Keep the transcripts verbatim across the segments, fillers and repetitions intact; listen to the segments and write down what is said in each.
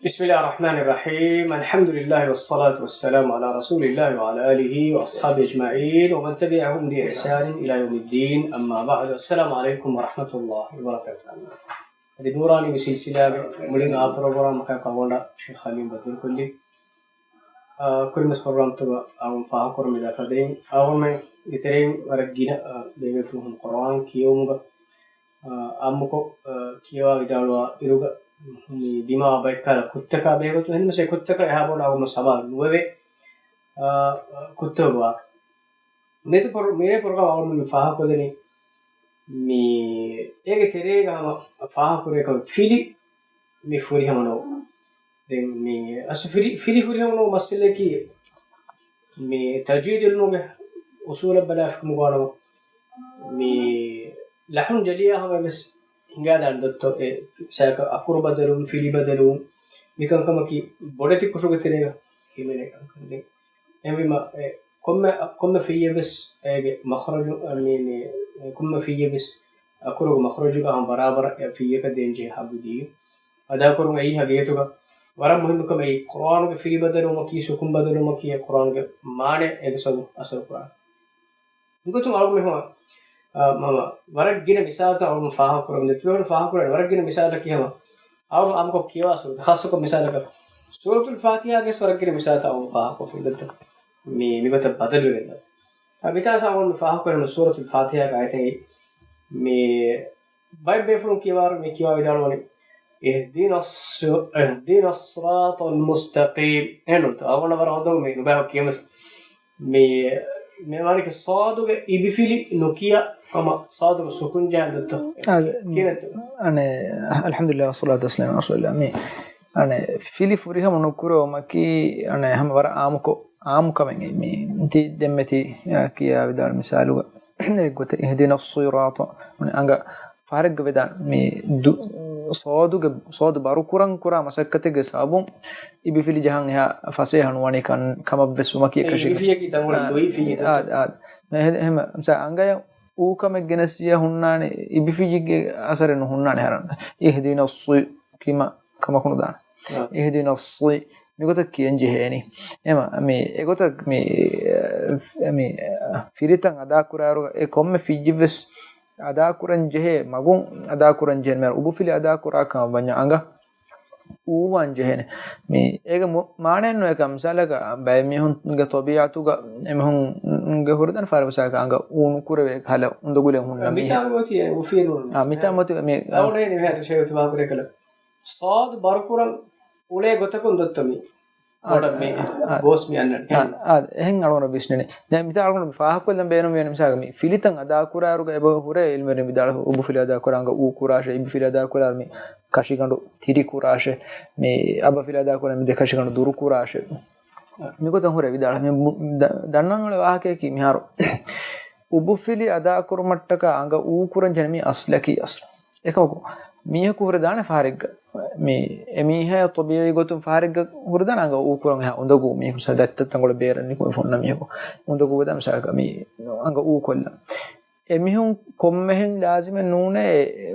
بسم الله الرحمن الرحيم. الحمد لله والصلاة والسلام على رسول الله وعلى آله وأصحابه أجمعين ومن تبعهم بإحسان إلى يوم الدين. أما بعد. السلام عليكم ورحمة الله وبركاته. އަދި ނޫރާނީ މި ސިލްސިލާގެ މުޅިން އާ ޕްރޮގްރާމަކަށް ކަމަންޑާ ޝޭޚް ޙަލީމް ބަދަލުކޮށްލީ. އާ، ކުރިންވެސް ޕްރޮގްރާމްތަކަށް އަޅުން ފާހަގަކުރަމުންދާ ފަދައިން، އާ، އަޅުގަނޑުމެންގެ ތެރެއިން ވަރަށް ގިނަ، އާ، ބޭބޭފުޅުން ޤުރުއާން ކިޔެވުމުގަ، އާ، އާއްމުކޮށް، އާ، ކިޔަވާ ވިދާޅުވާ އިރުގަ، މި ދިމާ ބައެއްކަހަލަ ކުށްތަކާ ބެހޭގޮތުން އެހެންނަމަވެސް އެ ކުށްތަކަށް އެހާ ބޮޑަށް އަޅުގަނޑު ސަމާލު ނުވެވޭ، އާ، ކުށްތަކުގެ ވާހަކަ. މިއަދު ޕްރޮ-، މިރޭ ޕްރޮގްރާމް އަޅުގަނޑު މި ފާހަގަކޮށްލަނީ، މި އޭގެ ތެރޭގަ ހަމަ ފާހަގަކުރޭ ކަމެއް ފިލި މި ފުރިހަމަ ނޯ. ދެން މި އަސް ފިރި، ފިލި ފުރިހަމަ ނޯ މައްސަލައަކީ، މި ތަޖްވީދު ޢިލްމުގެ އުޞޫލަށް ބަލާފިކަމުގަ ވާނަމަ، މި ލަޙުން ޖަލިޔާ ހަމަ ވެސް ހިނގާދާނެ ދޮއްތޯ، އެ ސައިކަ އަކުރު ބަދަލުވުން، ފިލި ބަދަލުވުން، މި ކަންކަމަކީ ބޮޑެތި ކުށުގެ ތެރޭގަ ހިމެނޭ ކަންކަން. ދެން އެހެންވީމަ، އެ ކޮންމެ، ކޮންމެ ފިއްޔެއް ވެސް އޭގެ މަޚްރަޖު، މި، މި، ކޮންމެ ފިއްޔެއް ވެސް އަކުރުގެ މަޚްރަޖުގަ ހަމަ ބަރާބަރަށް އެ ފިއްޔަކަށް ދޭންޖެހޭ ޙައްޤު ދީ. އަދާކުރުން އެއީ ހަގީގަތުގަ ވަރަށް މުހިންމު ކަމެއް. އެއީ ޤުރުއާނުގެ ފިލި ބަދަލުވުމަކީ، ސުކުން ބަދަލުވުމަކީ، އެ ޤުރުއާނުގެ މާނަ އޭގެ ސަބަބުން އަސަރު ކުރާނެ. މިގޮތުން އަޅުގަނޑު މި ހަމަ، އާ، ހަމަ ވަރަށް ގިނަ މިސާލުތައް އަޅުގަނޑު ފާހަގަކުރަމުންދާ. ތިބޭފުޅުން ފާހަގަކުރާނެ ވަރަށް ގިނަ މިސާލަކީ ހަމަ އަޅުގަނޑު އާއްމުކޮށް ކިޔަވާ ސުރަތު، ޚާއްޞަކޮށް މިސާލަކަށް ސޫރަތުލް ފާތިޙާގެ ވަރަށް ގިނަ މިސާލުތައް އަޅުގަނޑު ފާހަގަކޮށްފިން ދެއްތޯ. މި، މިގޮތަށް ބަދަލުވެގެން ދާ. އާ، މިތާ ސާ އަޅުގަނޑު ފާހަގަކުރަނީ ސޫރަތުލް ފާތިޙާގެ އާޔަތެއް މި ބައެއް ބޭފުޅުން ކިޔަވާއިރު މި ކިޔަވާ ވިދާޅުވަނީ، اهدنا الص-، اهدنا الصراط المستقيم. އެހެންނޫންތޯ؟ އަޅުގަނޑަށް ވަރަށް ހަމަ ދޮގު މި ނުބައި ކިޔަންވެސް. މި، މި ވާނީ ސާދުގެ އިބިފިލި ނުކިޔާ ހަމަ ސާދުގެ ސުކުން ޖަހާ ދޮއްތޯ؟ އާ، ކިޔަންތޯ؟ އަނެ، الحمد لله والصلاة والسلام على رسول الله. މި، އަނެ، ފިލި ފުރިހަމަ ނުކުރެވުމަކީ، އަނެ، ހަމަ ވަރަށް އާއްމުކޮށް އާއްމުކަމެއް މި ތި ދެންމެ ތި، އާ، ކިޔާ ވިދާޅު މިސާލުގަ އެއްގޮތަށް اهدنا الصراط، އަނގަ ފަހަރެއްގަ ވެދާނެ މި ދު-، ސޯދުގެ، ސޯދު ބަރުކުރަން ކުރާ މަސައްކަތެއްގެ ސަބަބުން އިބިފިލި ޖަހަން އެހާ ފަސޭހަ ނުވަނީ ކަން، ކަމަށްވެސް ވުމަކީ އެކަށީގެން. އިބިފިޔަކީ ދަނގުޅަ އާ، ދޮއިފިޔެއް. އާ، އާ. އެހެ-، އެހެމަ، މިސާ އަނގަޔަށް އޫ ކަމެއް ގެނެސް ޖިޔާ ހުންނާނެ، އިބިފިޔެއްގެ އަސަރެއް ނުހުންނާނެ ހަރަން. اهدنا الص ކީމަ ކަމަކު ނުދާނެ. އާ. اهدنا الص މިގޮތަށް ކިޔަން ޖެހޭނީ. އެމަ، މި، އެގޮތަށް މި، މި، ފިރިތައް އަދާކުރާއިރު، އެ ކޮންމެ ފިއްޔެއްވެސް އަދާކުރަން ޖެހޭ މަގުން އަދާކުރަން ޖެހޭ. މިހާރު އުބުފިލި އަދާކުރާ ކަމަށް ވަންޏާ އަނގަ އޫވާން ޖެހޭނެ. މި، އޭގެ މު-، މާނައެއް ނުވޭ ކަމަށް. މިސާލަކަށް ބައެއް މީހުންގެ ތަބީޢަތުގަ އެމީހުންގެ ހުރެދާނެ ފަހަރު މިސާލަކަށް އަނގަ އޫ ނުކުރެވޭ ކަހަލަ އުނދަގުލެއް ހުންނަ މީހެއް. މިތާ މޮތި އެ އުފިއެއް ނޫން. އާ، މިތާ މޮތި މި އަޅުގަނޑު މިހާރު ޝޭޚް ތިބާކުރޭ ކަލަ. ސާދު ބަރުކުރަން އުޅޭ ގޮތަކުން ދޮއްތޯ މި؟ އާ، ބޮޑަށް މި އާ، ގޯސް މި އަންނަނީ. އާ، އާ، އެހެން އަޅުގަނޑު ވިސްނަނީ. ދެން މިތާ އަޅުގަނޑު މި ފާހަގަކޮށްލަން ބޭނުން ވެނީ މިސާލަކަށް މި ފިލިތައް އަދާކުރާއިރުގަ އެބަ ހުރޭ ޢިލްމުވެރިން ވިދާޅުވި އުބުފިލި އަދާކުރާ އަނގަ އޫ ކުރާށޭ، އިބިފިލި އަދާކުރާ މި ކަށިގަނޑު ތިރި ކުރާށޭ، މި އަބަފިލި އަދާކުރާ މި ދެ ކަށިގަނޑު ދުރު ކުރާށޭ. މިގޮތަށް ހުރޭ ވިދާޅު. މި ބު-، ދަ-، ދަންނަން އުޅޭ ވާހަކަޔަކީ މިހާރު އުބުފިލި އަދާކުރުމަށްޓަކާ އަނގަ އޫ ކުރަން ޖެހޭނީ މީ އަސްލަކީ އަސްލު. އެކަމަކު، މީހަކު ހުރެދާނެ ފަހަރެއްގަ. މީ، އެމީހާ ޠަބީޢީ ގޮތުން ފަހަރެއްގަ ހުރެދާނެ އަނގަ އޫ ކުރަން އެހާ އުނދަގޫ މީހުން ސަދައްތަ ތަނގޮޅަށް ބޭރަށް ނިކުމެ ފޮންނަ މީހަކު. އުނދަގޫ ވެދާ މިސާލަކަށް މީ އަނގަ އޫ ކޮށްލަން. އެމީހުން ކޮންމެހެން ލާޒިމެއް ނޫނޭ،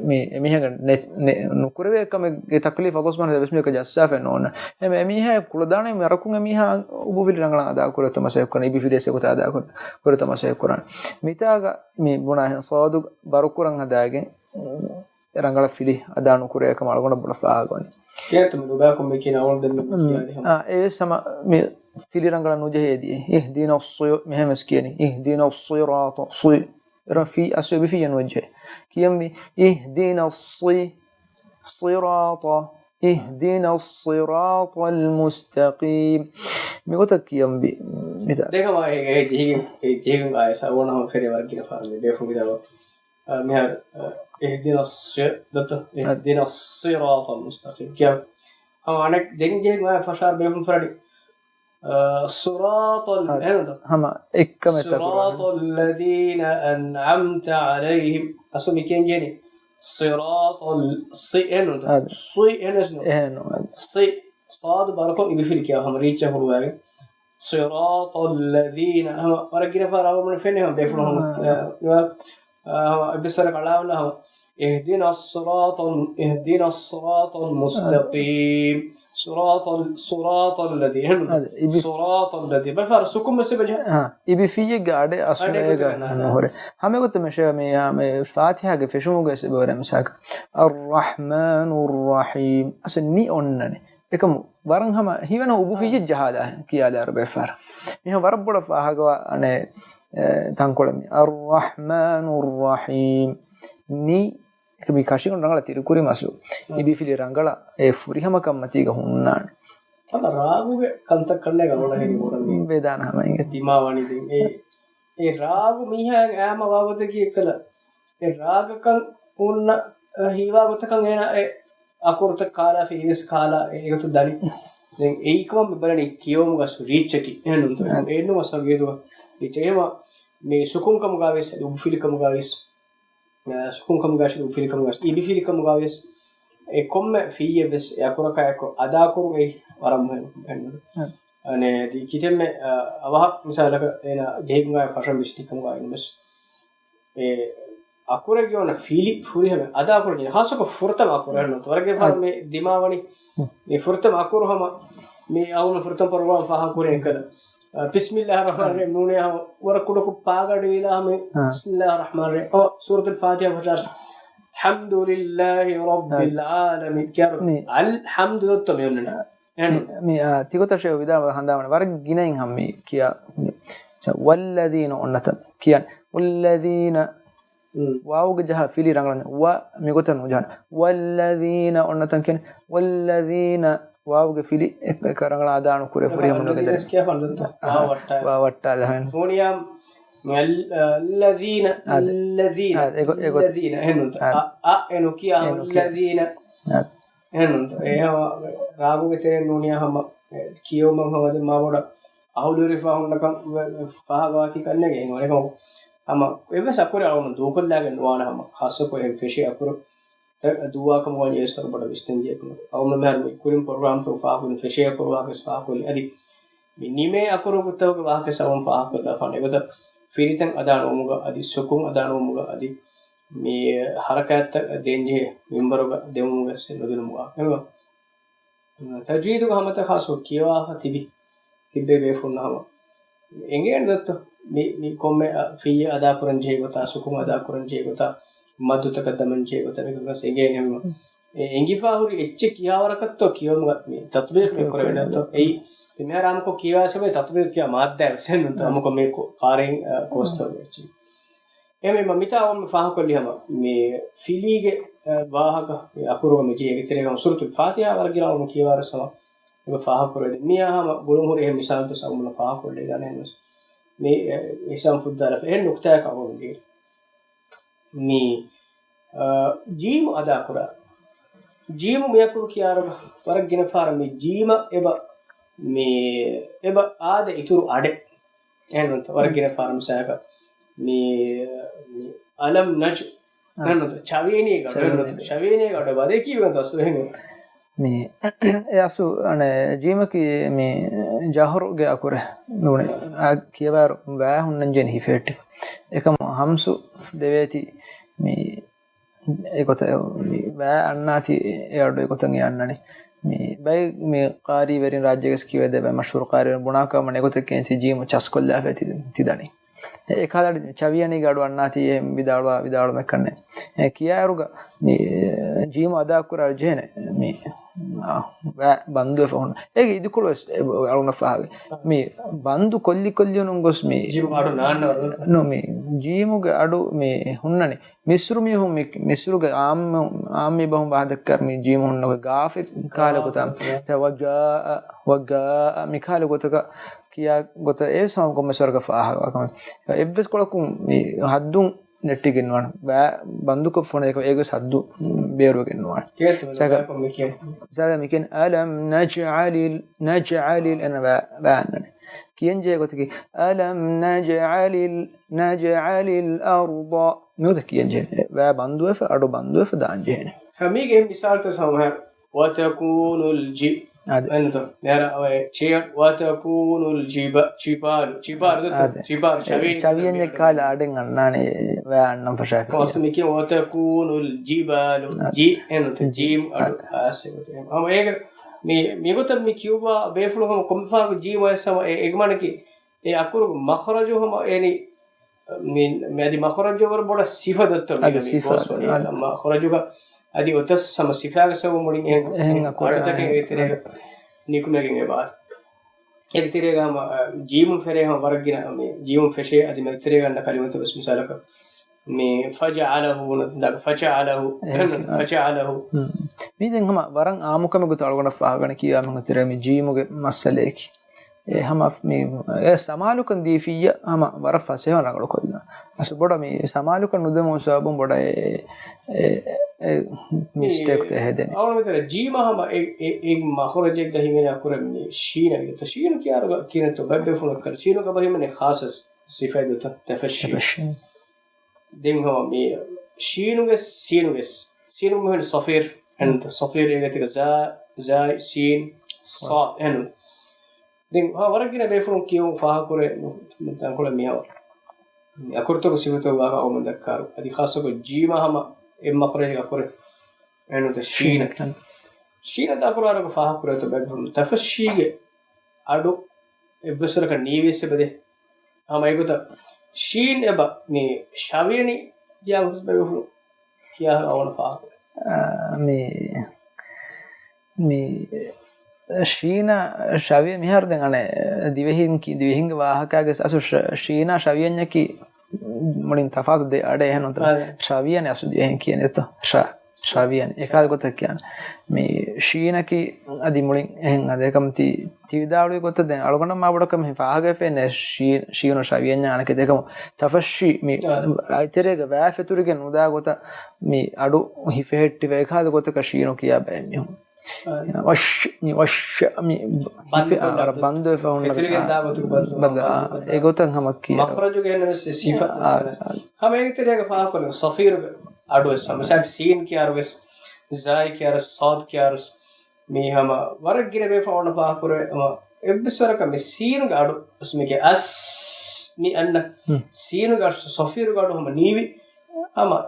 މީ އެމީހަކަށް ނެ-، ނެ-، ނުކުރެވޭ ކަމެއްގެ ތަކްލީފް އަﷲ ސުބްޙާނަހޫ ވަތަޢާލާ ވެސް މީހަކަށް ޖައްސާފައެއް ނޯންނާނެ. އެމީހާ ކުޅަދާނަ މަރަކުން އެމީހާ އުބުފިލި ރަނގަޅަށް އަދާކުރޭ އޮތް މަސައްކަތް ކުރާނެ، އިބިފިލި އެސެ ގޮތަށް އަދާކުރޭ ކުރޭ އޮތް މަސައްކަތް ކުރާނެ. މިތާގަ މި ބުނާ ސާދު ބަރުކުރަން ހަދާގެން ރަނގަޅަށް ފިލި އަދާ ނުކުރޭ ކަމަށް އަޅުގަނޑަށް ބޮޑަށް ފާހަގަވަނީ. ކޭތު މި ނުބައިކޮށް މި ކިޔަނީ އަޅުގަނޑު ދެން މި ކިޔާ ދިހަ. އާ، އެވެސް ހަމަ މި ފިލި ރަނގަޅަށް ނުޖެހޭ ދިޔަ. اهدنا الص، މިހެން ވެސް ކިޔަނީ. اهدنا الصراط، ޞި. އެރަށް ފި އަސްލު އިބިފިއްޔެއް ނުވެއްޖެ. ކިޔަންވީ اهدنا الص، صراط، اهدنا الصراط المستقيم. މިގޮތަށް ކިޔަންވީ. މިތާ. ދެން ހަމަ އެ، އެ ޖެހިގެން، އެ ޖެހިގެން އާޔަތް އަޅުގަނޑު ހަމަ ފެނޭ ވަރަށް ގިނަ ފަހަރު މި ބޭފުޅުން ވިދާޅުވާ. އަ، މިހާރު، އަ، اهدنا الص، ދޮތޯ؟ اهدنا الصراط المستقيم. ކިޔަން. ހަމަ އަނެއް ދެން ޖެހިގެން އާޔަތް ފަށާ ބޭފުޅުން ފަރަނީ. އަ، ޞިރާޠަލް، އަ، އެހެންތަ؟ ހަމަ އެއްކަމެއް ތަކުރާރު. ޞިރާޠަލް ލަޛީނަ އަންޢަމްތަ ޢަލައިހިމް. އަސްލު މި ކިޔަން ޖެހެނީ ޞިރާޠަލް، ޞި އެހެންނޫންތަ؟ އާދެ. ޞި އެހެނެއް ނޫން. އެހެނެއް ނޫން، އާދެ. ޞި، ޞާދު ބަރުކޮށް އިބިފިލި ކިޔާ ހަމަ ރީއްޗަށް ހުޅުވާގެން. ޞިރާޠަލް ލަޛީނަ. ހަމަ ވަރަށް ގިނަ ފަހަރަށް އަޅުގަނޑު ފެންނަ ހަމަ ބޭފުޅުން ހަމަ، އާ. އަ، އަ، ހަމަ އެޕިސޯޑަށް އަޅާވަންޏާ ހަމަ اهدنا الصراط، اهدنا الصراط المستقيم. صراط، صراط الذين. އަދި، އިބި- صراط الذين. ބައި ފަހަރު ސުކުން ވެސް އެބަޖެހޭ. ހާ، އިބިފިއްޔެއްގެ އަޑެއް އަސްލު އަޑެއް އޭގަ ގޮތަކަށް ނާ. ނުހުރޭ. ހަމަ ގޮތަށް މި ޝޭ-، މި، އާ، މި ފާތިހާގެ ފެށުމުގަ ވެސް އެބަ ހުރޭ މިސާލަކަށް. الرحمن الرحيم. އަސްލު ނި އޮންނަނީ. އެކަމު ވަރަށް ހަމަ ހީވަނަ އުބުފިއްޔެއް ޖަހާލާ ކިޔާލާ އަރަބޭފާރަ. މިހާ ވަރަށް ބޮޑަށް ފާހަގަވާ އަނެއް، އެ، ތަންކޮޅެއް މި. الرحمن الرحيم. ނި އެކަ މި ކަށިގަނޑު ރަނގަޅަށް ތިރިކުރީމަ އަސްލު އިބިފިލި ރަނގަޅަށް އެ ފުރިހަމަކަން މަތީގަ ހުންނާނެ. ތަނަ ރާގުގެ ކަންތައް ކަންނޭގަ ގޮޑަށް ހެރި ބޮޑަށް ވެދާނެ ހަމަ އިނގޭ. ދިމާވަނީ ދެން އެ، އެ ރާގު މީހާ އާމަ ވާގޮތަކީ އެއްކަލަ އެ ރާގަކަށް ހުންނަ، އަ، ހީވާ ގޮތަކަށް އޭނާ އެ އަކުރުތައް ކާލާ ފިރިވެސް ކާލާ އެ ގޮތަށް ދަނީ. ދެން އެއީ ކަމަށް މި ބަލަނީ ކިޔެވުމުގަ ރީއްޗަކީ. އެހެންނުންތޯ؟ އެ. އެއްނު މަސް ވަގީދު ރީއްޗެއް. އެހެމަ މި ސުކުންކަމުގަ ވެސް އަދި އުބުފިލިކަމުގަ ވެސް، އަ، ސުކުންކަމުގަ ވެސް އިބިފިލިކަމުގަ ވެސް އެ ކޮންމެ ފިއްޔެއް ވެސް އެ އަކުރަކާ އެކު އަދާކުރުން އެއީ ވަރަށް މުހިންމު. އެ. އަނެއް ދި ކިތަންމެ، އަ، އަވަހަށް މިސާލަކަށް އޭނާ ޖެހިގެން ފަށަން ވިސްނިކަމުގަ އިން ވެސް އެ އަކުރެއްގެ އޮންނަ ފިލި ފުރިހަމަ އަދާކުރަން ޖެހޭ. ޚާއްޞަކޮށް ފުރަތަމަ އަކުރެއް ނުވަތަ ވަރަށް ގިނަ ފަހަރު މި ދިމާވަނީ މި ފުރަތަމަ އަކުރު ހަމަ މި އަޅުގަނޑު ފުރަތަމަ ޕްރޮގްރާމް ފާހަގަކުރި އެކަލަ. އަ، بسم الله الرحمن الرحيم ނޫނޭ ހަމަ ވަރަށް ކުޑަކޮށް ޕާގަޑިވީލާ ހަމަ بسم الله الرحمن الرحيم. އޯ، ސޫރަތުލް ފާތިހާ ފަށާ الحمد لله رب العالمين. ކިޔާރު މި އަލްޙަމްދު ދޮއްތޯ މި އޮންނަނީ. މި، މި، އާ، ތިގޮތަށް ޝޭ ވިދާޅު ހަނދާން ވަރަށް ގިނައިން ހަމަ މި ކިޔާ. والذين އޮންނަތަ ކިޔަން. والذين ވާވުގެ ޖަހާ ފިލި ރަނގަޅަށް ވަ މިގޮތަށް ނުޖަހާނެ. والذين އޮންނަތަން ކިޔަން. والذين ވާވުގެ ފިލި އެ-، އެކަ ރަނގަޅަށް އަދާނުކުރޭ ފުރިހަމަ ނުގެންދެން. ވާ ވައްޓާލަ ހަމަ. ނޫނިޔާ އަލް-، އަލްލަދީނަ، އަދެ، އެގޮ-، އެގޮތަށް. އަލްލަދީނަ، އެހެންނުންތަ؟ އަ، އަ، އެ ނުކިޔާ، އެ ނުކިޔާ. އަލްލަދީނަ. އަ. އެހެންނުންތަ؟ އެ ހަމަ ރާގުގެ ތެރެއިން ނޫނިޔާ ހަމަ، އެ، ކިޔެވުމަށް ހަމަ ދެން މާ ބޮޑަށް އަހުލުވެރިފާ ހުންނަކަން ވެ-، ވެ-، ފާހަގަވާތީ ކަންނޭނގެ އެހެން ވަނިކަމަށް ހަމަ އެއްވެސް އަކުރެއް އަޅުގަނޑު ދޫކޮށްލާގެން ނުވާނެ ހަމަ ޚާއްޞަކޮށް އެހެން ފެށޭ އަކުރު އެ، ދުވާކަމުގަ ވަނީ އެއްވެސް ވަރަށް ބޮޑަށް ވިސްނަން ޖެހޭ ކަމެއް. އަޅުގަނޑު މިހާރު މި ކުރިން ޕްރޮގްރާމްތައް ފާހަގަކުރި ފެށޭ އަކުރު ވާހަކަ ވެސް ފާހަގަކުރި. އަދި މި ނިމޭ އަކުރުތަކުގެ ވާހަކަ ވެސް އަޅުގަނޑު ފާހަގަކޮށްލާފާނެ. އެގޮތަށް ފިރިތައް އަދާ ނުވުމުގަ އަދި ސުކުން އަދާ ނުވުމުގަ އަދި މި ހަރަކާތްތައް ދޭންޖެހޭ މިންވަރުގަ ދެވުމުގަ ވެސް ނުދިނުމުގަ. އެހެންވެ، ތަޖްވީދުގަ ހަމަތައް ޚާއްޞަކޮށް ކިޔަވާފަ ތިބި، ތިއްބެވި ބޭފުޅުންނަށް ހަމަ އެނގޭނެ ދޯ؟ މި، މި ކޮންމެ، އަ، ފިއްޔެއް އަދާކުރަން ޖެހޭ ގޮތާ، ސުކުން އަދާކުރަން ޖެހޭ ގޮތާ، މައްދުތަކަށް ދަމަން ޖެހޭ ގޮތާ، މިކަން ވެސް އެނގޭނެ ހަމަ. އެ، އެނގިފާ ހުރި އެއްޗެއް ކިޔާވަރަކަށްތޯ ކިޔަވަމުގަ މި ތަޠްބީޤް މި ކުރެވޭނެ ދޯ؟ އެއީ މިހާރު އާއްމުކޮށް ކިޔަވާ ސަބަބެއް ތަޠްބީޤް ކިޔާ މާއްދާ ވެސް ނޫންތޯ؟ އާއްމުކޮށް މި ކޮ-، ކާރިން، އަ، ކޯސްތައް އެއްޗެއް. އެހެންވީމަ މިތާ އޮންމެ ފާހަގަކޮށްލީ ހަމަ މި ފިލީގެ، އަ، ވާހަކަ މި އަކުރުގަ މި ޖެހޭ އޭގެ ތެރޭގަ ހަމަ ސޫރަތުލް ފާތިހާ ވަރަށް ގިނަ އަޅުގަނޑު ކިޔަވާރަސް ހަމަ އެބަ ފާހަގަކުރެވޭ. މިއާ ހަމަ ގުޅުން ހުރި އެހެން މިސާލުތައް ސައުމުނަށް ފާހަގަކޮށްލައިގަނެ ހެންނަސް. މި، އެ، އިސާމް ފުއްދާލަފަ އެހެން ނުކުތާއަކަށް އަޅުގަނޑު މި، އަ، ޖީމު އަދާކުރާ. ޖީމު މިއަކުރު ކިޔާރުގަ ވަރަށް ގިނަ ފަހަރަށް މި ޖީމަށް އެބަ، މި، އެބަ އާދެ އިތުރު އަޑެއް. އެހެންނުންތަ؟ ވަރަށް ގިނަ ފަހަރަށް މިސާލަކަށް މި، މި އަލަމް ނަޖް، އެހެންނުންތަ؟ ޗަވިޔަނީގަ އަޑު، އެހެންނުންތަ؟ ޗަވިޔަނީގަ އަޑު އެބަ އާދޭ ކީއްވެގެންތޯ އަސްލު އެހެން. މި އެ އަސްލު އަނެއް ޖީމަކީ މި ޖަހުރުގެ އަކުރެއް ނޫނޭ. އާ ކިޔަވާއިރު ވާ ހުންނަންޖެހޭނެ ހިފެހެއްޓިފަ. އެކަމު ހަމްސު ދެވޭތީ މި އެގޮތަށް މި ވާ އަންނާތީ އެ އަޑު އެގޮތަށް އެ އަންނަނީ. މި ބައެއް މި ޤާރީވެރިން ރާއްޖޭގަސް ކިޔަވައިދޭ ބައެއް މަޝްހޫރު ޤާރީވެރިން ބުނާކަމަށް އެގޮތަށް ކިޔަނީ ޖީމު ޗަސްކޮށްލާފައި ތި-، ތިދަނީ. އެ ކާލަޑި ޗަވިޔަނީގެ އަޑު އަންނާތީ އެ ވިދާޅުވާ ވިދާޅުމެއް ކަންނޭ. އެ ކިޔާއިރުގަ މި ޖީމު އަދާކުރާ ޖެހޭނެ މި، އާ، ވާ ބަންދުވެފަ ހުންނަ. އޭގެ އިދިކޮޅު ވެސް އެ އަޅުގަނޑަށް ފާހަގަ. މި ބަންދު ކޮށްލި ކޮށްލި ނުގޮސް މި ޖީމު އަޑު ނާންނަ ނު މި ޖީމުގެ އަޑު މި ހުންނަނީ. މިސްރު މީހުން މި، މިސްރުގެ އާއްމު، އާއްމީ ބަހުން ވާހަކަ ދައްކާ މި ޖީމު ހުންނަ ގާފި ކާލެ ގޮތާ. އާ، އާ. ވަގާ، ވަގާ، މި ކާލެ ގޮތަކަށް ކިޔާ ގޮތަށް އެ ސަމަ ކޮންމެސް ވަރަކަށް ފާހަގަވާ ކަމެއް. އެއްވެސް ކޮޅަކުން މި ހައްދުން ނެއްޓިގެން ނުވާނެ. ބަ-، ބަންދުކޮށް ފޮނުވި އެއްވެސް ހައްދު ބޭރުވެގެން ނުވާނެ. ސަކަ-، ސަކަ މިކިޔަން. ސަކަ މިކިޔަން، ألم نجعل، نجعل އެން ވާ، ވާ އަންނަނީ. ކިޔަން ޖެހޭ ގޮތަކީ، ألم نجعل، نجعل الأرض. މިގޮތަށް ކިޔަން ޖެހޭނެ. ވާ ބަންދުވެފަ، އަޑު ބަންދުވެފަ ދާން ޖެހޭނެ. ހަމީގެ މިސާލުތައް ސަމަހަ، وتكون الج-، އަދި. އެންނުތޯ؟ މިހާރު އޮތް ޗެއަރ، ވަތަކޫނުލް ޖިބަ-، ޖިބާލު. ޖިބާލު ދޯ؟ އަދި. ޖިބާލު. އެ، ޗަވިޔަން ޗަވިޔަން އެއް ކާލަ އަޑެއް އަންނާނެ ވައި އަންނަން ފަށާފި. ކޮންސް މިކިޔަ ވަތަކޫނުލް ޖިބާލު. އަދި. ޖި އެންނުތޯ؟ ޖި. ޖީމް އަޑު އަދި. އާސެ. ހަމަ އޭގެ މި، މިގޮތަށް މި ކިޔުއްވާ ބޭފުޅުން ހަމަ ކޮންމެ ފަހަރަކު ޖީމް އައިސް ހަމަ އެ، އެގެ މާނައަކީ އެ އަކުރުގެ މަޚްރަޖު ހަމަ އެނި މި، މި އަދި މަޚްރަޖު ވަރަށް ބޮޑަށް ސިފަ ދޮއްތޯ އަދި މި ސިފަ، ބޯސް ވަނީ. އަދި. މަޚްރަޖުގަ އަދި އޮތަސް ހަމަ ސިފާގެ ސަބަބުން މުޅިން އެހެން، އެހެން އެހެން އަކުރެއް އަޑުތަކެއް އެ ތެރޭގަ ނިކުމެގެން އެބަ. އޭގެ ތެރޭގަ ހަމަ، އަ، ޖީމުން ފެށޭ ހަމަ ވަރަށް ގިނަ މި ޖީމުން ފެށޭ އަދި މެދު ތެރޭގަ އަންނަ ކަލިމަތައް ވެސް މިސާލަކަށް މި ފަޖަޢަލަހު ނަދަ ފަޖަޢަލަހު، އެހެން ކިޔާ. ފަޖަޢަލަހު. ހުން. މީ ދެން ހަމަ ވަރަށް އާއްމުކަމެއް ގޮތަށް އަޅުގަނޑަށް ފާހަގަނެ ކިޔާ މި ތެރޭ މި ޖީމުގެ މައްސަލައަކީ. އެ ހަމަ މި، އެ ސަމާލުކަން ދީފިއްޔާ ހަމަ ވަރަށް ފަސޭހަ ރަނގަޅު ކޮށްލާ. އަސް ބޮޑަށް މި ސަމާލުކަން ނުދެމުން ސަބަބުން ބޮޑަށް އެ، އެ، އެ، މިސްޓޭކް ތެ ހެދެނީ. އަޅުގަނޑު މިތަރ ޖީމަ ހަމަ އެ، އެ، އެ މަޚްރަޖެއްގަ ހިމެނޭ އަކުރެއް މި ޝީނަށް ގެތަ. ޝީނު ކިޔާރުގަ ކިނެތޯ ބައްބެފުޅަކަށް ޝީނު ގަބަ ހިމެނޭ ޚާއްސަ ސިފައެއް ދޯ ތަ، ތަފައްޝީ. ތަފައްޝީ. ދެން ހަމަ މި ޝީނުގެ ސީނުގެ ސީނު މިހެން ޞަފީރު. އެން ޞަފީރު އޭގެ ތިކަ ޒާ، ޒާއި، ސީން، ޞާދު. ޞާދު. އެން. ދެން ހަމަ ވަރަށް ގިނަ ބޭފުޅުން ކިޔުން ފާހަގަކުރޭ ތަންކޮޅެއް މިހާ އަކުރުތަކު ސިފަތަކު ވާގަ އައުމުން ދައްކާރު. އަދި ޚާއްސަކޮށް ޖީމާ ހަމަ އެއް މަޚްރަޖެއް އަކުރެއް އެންނުތަ ޝީނަ. ޝީނަ. ޝީނަ ދާކުރާރަކު ފާހަގަކުރޭތޯ ބައިބަހުން ތަފައްޝީގެ އަޑު އެއްވެސްވަރަކަށް ނީވިޔަސް އެބަދޭ. ހަމަ އެގޮތަށް ޝީން އެބަ މި ޝަވިޔަނި ކިޔާ ގޮތަސް ބައިބަހުން ކިޔާ އަވަނަ ފާހަގަ. އާ، މި، މި ޝީނަ ޝަވިޔަ މިހާރު ދެން އަނެއް ދިވެހިން ކި-، ދިވެހިންގެ ވާހަކާގެ އަސު ޝ-، ޝީނާ ޝަވިޔަންޏަކީ މުޅިން ތަފާތު ދެ އަޑެއް އެހެން ނޫންތަ؟ އާ. ޝަވިޔަން އަސު ދިވެހިން ކިޔަނީ އެތަ؟ ޝަ-، ޝަވިޔަން. އެކާލަ ގޮތަށް ކިޔާނެ. މި ޝީނަކީ އަދި މުޅިން އެހެން އަދި އެކަމް ތި، ތި ވިދާޅުވި ގޮތަށް ދެން އަޅުގަނޑަށް މާ ބޮޑަކަށް މި ފާހަގަ ފެންނެ ޝީ-، ޝީނު ޝަވިޔަންޏާ އަނެކެ ދެކަމު ތަފައްޝީ މި އާ. އަތެރޭގެ ވާ ފެތުރިގެން ނުދާ ގޮތަށް މި އަޑު ހިފެހެއްޓިވެ އެކާލަ ގޮތަކަށް ޝީނު ކިޔާ ބައެއް މީހުން. އާ. ވަޝް، މި ވަޝް، މި ބަންދު ހިފެ-، އާ، ކޮށްލަ ބަންދުވެފަ ހުންނަ ފެތުރިގެން ދާ ގޮތުގެ ބަންދު، ބަންދު، އާ، އާ، އެ ގޮތަށް ހަމަ ކިޔާ. މަޚްރަޖުގެ އެންނަ ވެސް ސިފަ. އާ، އާ. ހަމަ އޭގެ ތެރޭގަ ފާހަގަކޮށްލަން ޞަފީރުގެ އަޑުވެސް ހަމަ މިސާލަކަށް ސީން ކިޔާރުވެސް، ޒާއި ކިޔާރު، ޞާދު ކިޔާރު، މީ ހަމަ ވަރަށް ގިނަ ބޭފުޅުން ފާހަގަކުރޭ. ހަމަ އެއްވެސް ވަރަކަށް މި ސީނުގެ އަޑު މިގެ އަސް މި އަންނަ ހުން. ސީނުގެ އަޑު ޞަފީރުގެ އަޑު ހަމަ ނީވި ހަމަ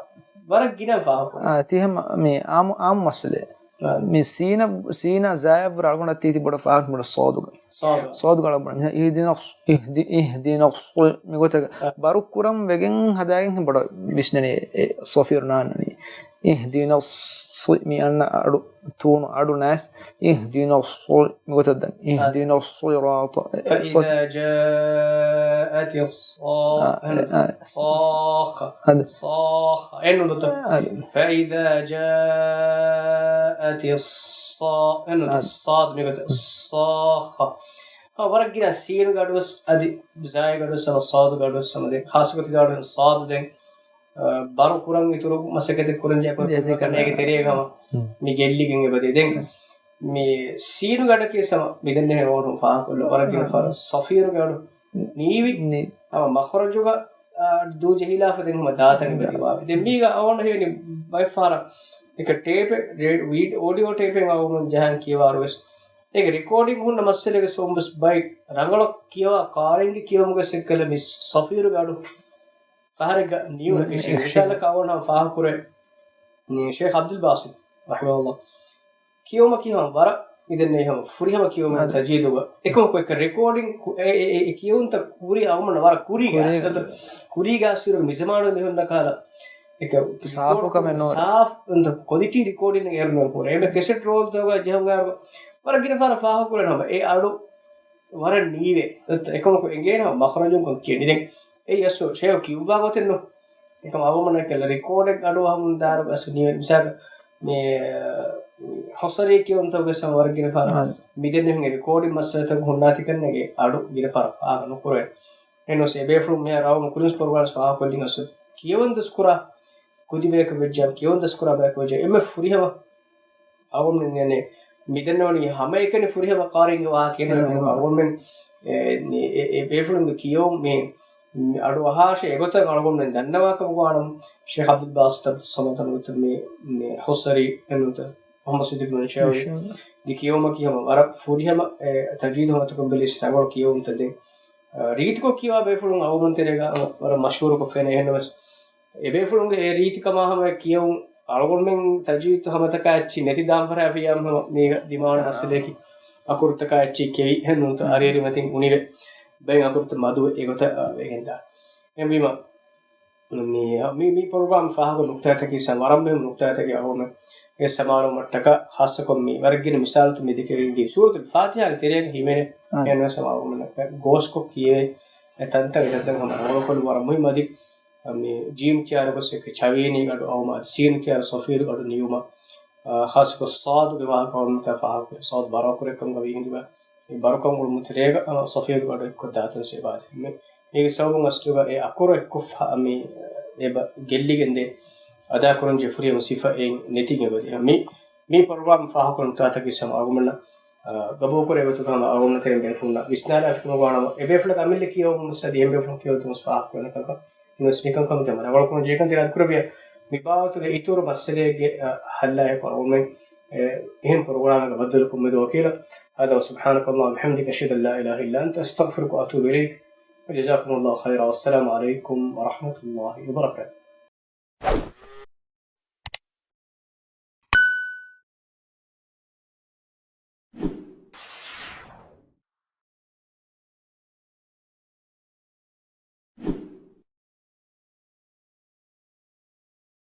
ވަރަށް ގިނަ ފާހަގަކުރޭ. އާ، ތި ހަމަ މި އާމު، އާމު މައްސަލައެއް. އާ. މި ސީނަ، ސީނާ ޒާޔަށްވުރެ އަޅުގަނޑަށް ތީތި ބޮޑަށް ފާހަގަ ބޮޑަށް ޞާދުގަ. ޞާދު. ޞާދުގަ އަޅުގަނޑު މި އިހްދިނަ، އިހްދި، އިހްދިނަ މިގޮތަކަށް އާ. ބަރު ކުރަން ވެގެން ހަދާގެން ބޮޑަށް ވިސްނެނީ އެ ޞަފީރު ނާންނަނީ. އިހްދިނަ މި އަންނަ އަޑު ތޫނު އަޑު ނަސް. އިހްދިނަ މިގޮތަށް ދަން. އިހްދިނަ ޞިރާޠަ. އެ، ޞ-، ފައިޛާ ޖާއަތި ޞާ-، އާ، އެ، އާ، ޞާޚަ. އަދި. ޞާޚަ. އެން ނުންތަ؟ އަދި. ފައިޛާ ޖާއަތި ޞާ-، އެން ނުންތަ؟ އަދި. ޞާދު މިގޮތަށް. ޞާޚަ. ހަ، ވަރަށް ގިނަ ސީނުގެ އަޑުވެސް އަދި ޒާއިގެ އަޑުވެސް ހަމަ ޞާދުގެ އަޑުވެސް ހަމަ ދެން ޚާއްޞަކޮށް ތި ވިދާޅުވި ސާދު ދެން، އަ، ބަރު ކުރަން އިތުރު މަސައްކަތެއް ކުރަން ޖެހޭ އަކުރެއް ދެ-، ދެ-، ކުރަން އޭގެ ތެރޭގަ ހަމަ ހުން. މި ގެއްލިގެން އެބަދޭ. ދެން މި ސީނުގެ އަޑަކީ ސަމަ މިދެންނެ ހެ ވޯނު ފާހަކޮށްލަ ވަރަށް ގިނަ ހުން. ފަރު ޞަފީރުގެ އަޑު ނީވި ނީ. ހަމަ މަޚްރަޖުގަ، އަ، ދޫ ޖެހިލާފަ ދެން ހަމަ ދާތަން އެބަދި ވާ. ދެން މީގަ އަވަން ހެވެނި ބައެއް ފަހަރަށް އެކަ ޓޭޕެއް، ރޭ-، ވީޑް-، އޯޑިއޯ ޓޭޕެއް އަވަމުން ޖަހަން ކިޔަވާރު ވެސް އޭގެ ރެކޯޑިން ހުންނަ މައްސަލައިގެ ސޯމްބަސް ބައި ރަނގަޅަށް ކިޔަވާ ކާރިންގެ ކިޔަވުމުގެ ސެއްކަލަ މި ސަފީރުގެ އަޑު ފަހަރެއްގަ ނިޔުނަ ކިށި މި-، މިސާލަކަށް އަވަން ހަމަ ފާހަކުރެ، މި ޝޭޚް އަބްދުލް ބާސިތް ރަޙިމަހުﷲ ކިޔަވުމަކީ ހަމަ ވަރަށް މިދެންނެ ހަމަ ފުރިހަމަ ކިޔަވުމެއް އަދި. ތަޖްވީދުގަ. އެކަމަކު އެކަ ރެކޯޑިން ކު-، އެ، އެ، އެ، އެ ކިޔަވުންތައް ކުރި އަވަމަން ވަރަށް ކުރީގަ ކުރީ. އަސްލު ކުރީގަ އަސްވިރު މިޒަމާނު މިހުންނަ ކާލަ އެކަ ސާފުކަމެއް ނޫން. ސާފް ކޮލިޓީ ރިކޯޑިން އޭރުން ކުރޭ. އެމެ ކެސެޓް ރޯލްތަކުގަ ޖަހަން އައިރު ވަރަށް ގިނަ ފަހަރަށް ފާހަގަކުރޭ ހަމަ އެ އަޑު ވަރަށް ނީވޭ. އެކަމަކު އެނގޭނެ ހަމަ މަޚްރަޖުން ކޮން ކިޔަނީ. ދެން އެއީ އަސްލު ޝޭޚް ކިޔުއްވާ ގޮތެއް ނޫން. އެކަމަ އަވަމަނަކަށް ރިކޯޑެއް އަޑު އަހަމުން ދާރު އަސްލު ނީވޭ. މިސާލަކަށް މި ހުސަރީ ކިޔަވުންތަކުގެ ސަމަ ވަރަށް ގިނަ ފަހަރަށް އާ. މިދެންނެވިގެން ރިކޯޑިން މައްސަލަތަކު ހުންނާތިކަން އެގެ އަޑު ގިނަ ފަހަރަށް ފާހަގަ ނުކުރޭ. އެހެންވެސް އެބޭފުޅުން މިހާރު އަވަމު ކުރިންސް ޕްރޮގްރާމްސް ފާހަގަކޮށްލިން އަސްލު ކިޔަވަން ދަސްކުރާ ކުދިވެޔަކަށް ވެއްޖާ، ކިޔަވަން ދަސްކުރާ ބަޔަކަށް ވެއްޖާ، އެންމެ ފުރިހަމަ އަޅުގަނޑުމެން އެންމެ މިދެންނެވި ހަމައެކަނި ފުރިހަމަ ޤާރީންގެ ވާހަކަ އެންމެ އެންމެ ފުރިހަމަ. އަޅުގަނޑުމެން، އެ، މި، އެ، އެ ބޭފުޅުންގެ ކިޔަވުން މި، މި އަޑު އަހާށޭ އެގޮތަށް އަޅުގަނޑުމެން ދަންނަވާކަމުގަ ވާނަމަ، ޝޭޚް އަބްދުލް ބާސިޠް އަބްދުއްޞަމަދު މި، މި ހުސަރީ އެންނުތަ މުޙައްމަދު ޞައްދީޤް ބިން ޝައިބީ. މާޝާﷲ. މި ކިޔެވުމަކީ ހަމަ ވަރަށް ފުރިހަމަ، އެ، ތަޖްވީދު ހަމަތަކުން ބެލި ރަނގަޅު ކިޔެވުންތައް ދެން، އަ، ރީތިކޮށް ކިޔަވާ ބޭފުޅުން އަޅުގަނޑު ތެރޭގަ، އަ، ވަރަށް މަޝްހޫރުކޮށް ފެނޭ. އެހެންނަމަވެސް، އެ ބޭފުޅުންގެ އެ ރީތިކަމާ ހަމަ ކިޔެވުން އަޅުގަނޑުމެން ތަޖްވީދު ހަމަތަކާ އެއްޗި ނެތި ދާން ފަރާ ފިޔާ ހަމަ މީގަ ދިމާވަން މައްސަލައަކީ އަކުރުތަކާ އެއްޗި ކެއި ހެން ނޫންތަ އަރިއަރި މަތިން އުނިވެ ބައެއް އަކުރުތައް މަދުވެ އެގޮތަށް، އާ، ވެގެންދާ. އެހެންވީމަ، މި، މި، މި ޕްރޮގްރާމް ފާހަގަ ނުކުތާތަކީ ސަ-، ވަރަށް މުހިންމު ނުކުތާތަކެއް އަޅުގަނޑުމެން އެ ސަމާލުވުމަށްޓަކާ، ޚާއްޞަކޮށް މި ވަރަށް ގިނަ މިސާލުތައް މި ދެކެވިގެން ސޫރަތުލް ފާތިހާގެ ތެރޭގަ ހިމެނޭ. އާ. އެހެންވެސް އަޅުގަނޑުމެންނަށް ގޯސްކޮށް ކިޔެވޭ އެ ތަންތަން އެތަންތަން ހަމަ ރަނގަޅުކޮށްލުން ވަރަށް މުހިންމު. އަދި މި ޖީމް ކިޔާރު ގޮސް އެކެ ޗަވީނީ އަޑު އައުމަށް އަދި ސީން ކިޔާރު ސޮފީރު އަޑު ނިޔުމަށް، އާ، ޚާއްޞަކޮށް ސާދުގެ ވާހަކަ އަޅުގަނޑުމެންނަށް ފާހަގަކުރޭ. ސާދު ބަރާކުރެއްކަމުގަ ވީ ހިނދުގަ އެ ބަރުކަން އުޅުމުގެ ތެރޭގަ، އާ، ސޮފީރު އަޑު އެއްކޮށް ދާތަން ސެބާދެ. މި، މީގެ ސަބަބުން އަސްލުގަ އެ އަކުރު އެއްކޮށްފަ މި އެބަ ގެއްލިގެންދޭ އަދާކުރަންޖެހޭ ފުރިހަމަ ސިފަ އެއިން ނެތިގެން އެބަދޭ. މި، މި ޕްރޮގްރާމް ފާހަގަކުރަން ތާތަކީ ސަމަ އަޅުގަނޑުމެންނަށް، އާ، ގަބޫލުކުރޭ ގޮތުގަ ހަމަ އަޅުގަނޑު ތެރެއިން ބޭފުޅުންނަށް ވިސްނާލާފިކަމުގަ ވާނަމަ، އެ ބޭފުޅަކަށް އަމިއްލަ ކިޔަވަމުން އަދި އެހެން ބޭފުޅުން ކިޔަވަމުން ފާހަގަކުރަން ކަންކަން ނުވެސް މިކަންކަމުގެ ހަމަ ރަނގަޅުކުރަން ޖެހޭކަން ތި އަދު ކުރެއްވިޔާ މި ބާވަތުގެ އިތުރު މައްސަލައެއްގެ، އަ، ހައްލާއެކު އަޅުގަނޑުމެން، އެ، އެހެން ޕްރޮގްރާމެއްގަ ބައްދަލުކޮށް މިދުވަކީލަ. هذا وسبحانك اللهم وبحمدك، أشهد أن لا إله إلا أنت، أستغفرك وأتوب إليك، وجزاكم الله خيرا، والسلام عليكم ورحمة الله وبركاته.